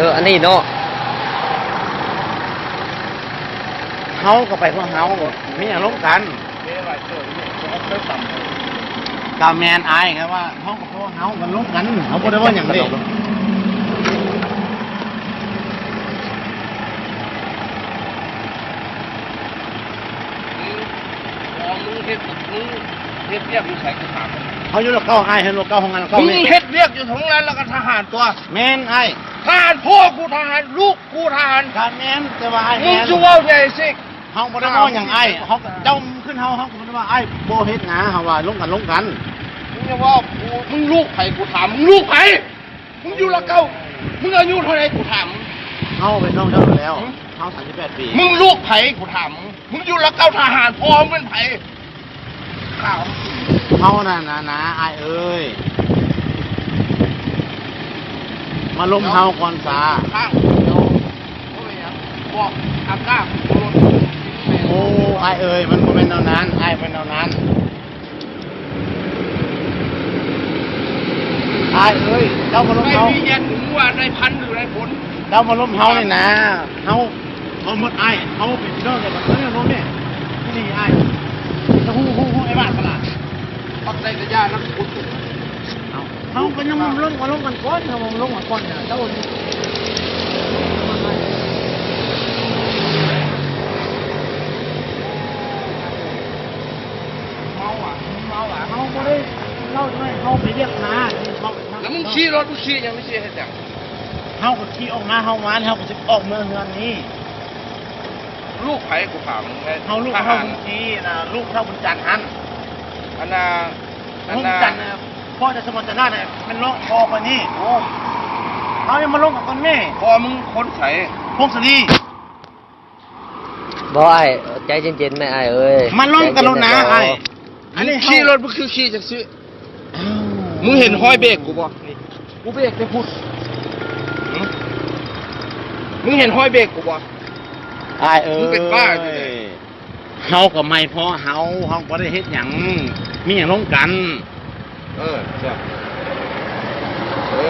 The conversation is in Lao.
ເອີ ອັນນີ້ເນາະ ເຮົາກໍໄປພວກເຮົາ ມີຫຍັງລົມກັນ. ກະແມ່ນອ້າຍ ກະວ່າເຮົາກໍພໍເຮົາກັນລົມກັນ ເຮົາບໍ່ໄດ້ເວົ້າຫຍັງເດ້. ມຶງເຮັດ ມຶງເຮັດວຽກຢູ່ໃສ ກູຖາມ? ເຮົາຢູ່ຫຼັກເກົ້າອ້າຍ ເຫັນບໍ່ ເກົ້າ ໂຮງງານເກົ້ານີ້. ມຶງເຮັດວຽກຢູ່ໂຮງງານແລ້ວກໍທະຫານຕົວະ? ແມ່ນອ້າຍ. ທະຫານພໍ່ກູ ທະຫານລູກກູ ທະຫານ. ກະແມ່ນ ແຕ່ວ່າອ້າຍ ມຶງຊິເວົ້າໃຫຍ່ຊິ. ເຮົາບໍ່ໄດ້ເວົ້າຫຍັງອ້າຍ ເຮົາກໍ ເຈົ້າຂຶ້ນເຮົາ ເຮົາກໍບໍ່ໄດ້ວ່າອ້າຍບໍ່ເຮັດນາ ເຮົາວ່າລົມກັນ ລົມກັນ. ມຶງຢ່າເວົ້າ ກູ ມຶງລູກໃຜ ກູຖາມ ມຶງລູກໃຜ? ມຶງຢູ່ຫຼັກເກົ້າ ມຶງອາຍຸເທົ່າໃດ ກູຖາມ? ເຮົາເປັນນ້ອງເຈົ້າແລ້ວ ເຮົາສາມສິບແປດປີ. ມຶງລູກໃຜ ກູຖາມ? ມຶງຢູ່ຫຼັກເກົ້າທະຫານ ພໍ່ມຶງເປັນໃຜ? ເຮົານັ້ນນະ ນາ ອ້າຍເອີຍ ມາລົມເຮົາກ່ອນຊາ. ໂອ້ ອ້າຍເອີຍ ມັນບໍ່ແມ່ນແນວນັ້ນ ອ້າຍ ບໍ່ແມ່ນແນວນັ້ນ ອ້າຍເອີຍ. ເຈົ້າມາລົມເຮົາ ເຈົ້າມາລົມເຮົານີ້ນະ ເຮົາ ເຮົາໝົດອ້າຍ ເຮົາເປັນພີ່ນ້ອງກັນ ເຮົາລົມນີ້ ອີ່ຫຼີອ້າຍ ເຈົ້າຮູ້ ຮູ້ ຮູ້ໄອ້ບ້ານຂະໜາດ ປັກໃດກະຢ່ານຳຄົນ. ເຮົາກໍຍັງມາລົມກັນ ລົມກັນກ່ອນ ເຮົາມາລົມກັນກ່ອນນະ ເຈົ້າ. ເມົາຫວາ ເມົາຫວາ ເຮົາບໍ່ໄດ້ເຫຼົ້າ ເຮົາໄປວຽກນາ. ແລ້ວມຶງຂີ່ລົດ ມຶງຂີ່ຫຍັງ ມຶງຂີ່ເຮັດຫຍັງ? ເຮົາກໍຂີ່ອອກມາ ເຮົາມາ ເຮົາກໍຊິອອກເມືອເຮືອນນີ້. ລູກໃຜ ກູຖາມມຶງແດ່? ເຮົາລູກເຮົາບຸນສີນະ ລູກເຖົ້າບຸນຈັນຫັ້ນ. ອັນນ່າ ອັນນ່າ ບຸນຈັນນະ ພໍ່ຈາກສະໝອນຈະນານະ ແມ່ນນ້ອງພໍ່ຂ້ອຍນີ້. ໂອ້ ເຮົາຍັງມາລົມກັນກ່ອນແມ່. ພໍ່ມຶງຄົນໃສ? ພົງສະລີ. ບໍ່ອ້າຍ ໃຈເຢັນໆແມ່ອ້າຍເອີຍ ມາລົມກັນໂລດນາອ້າຍ. ອັນນີ້ ຂີ່ລົດ ມຶງຄືຂີ່ຈັ່ງຊີ້? ມຶງເຫັນຮອຍເບກກູບໍ່? ກູເບກແຕ່ພຸ້ນ. ມຶງເຫັນຮອຍເບກກູບໍ່? ອ້າຍເອີຍ ມຶງເປັນບ້າຢູ່ເດ້. ເຮົາກໍໄມ່ພໍ່ເຮົາ ເຮົາບໍ່ໄດ້ເຮັດຫຍັງ ມີຫຍັງລົມກັນ. ເອີ ເອີ.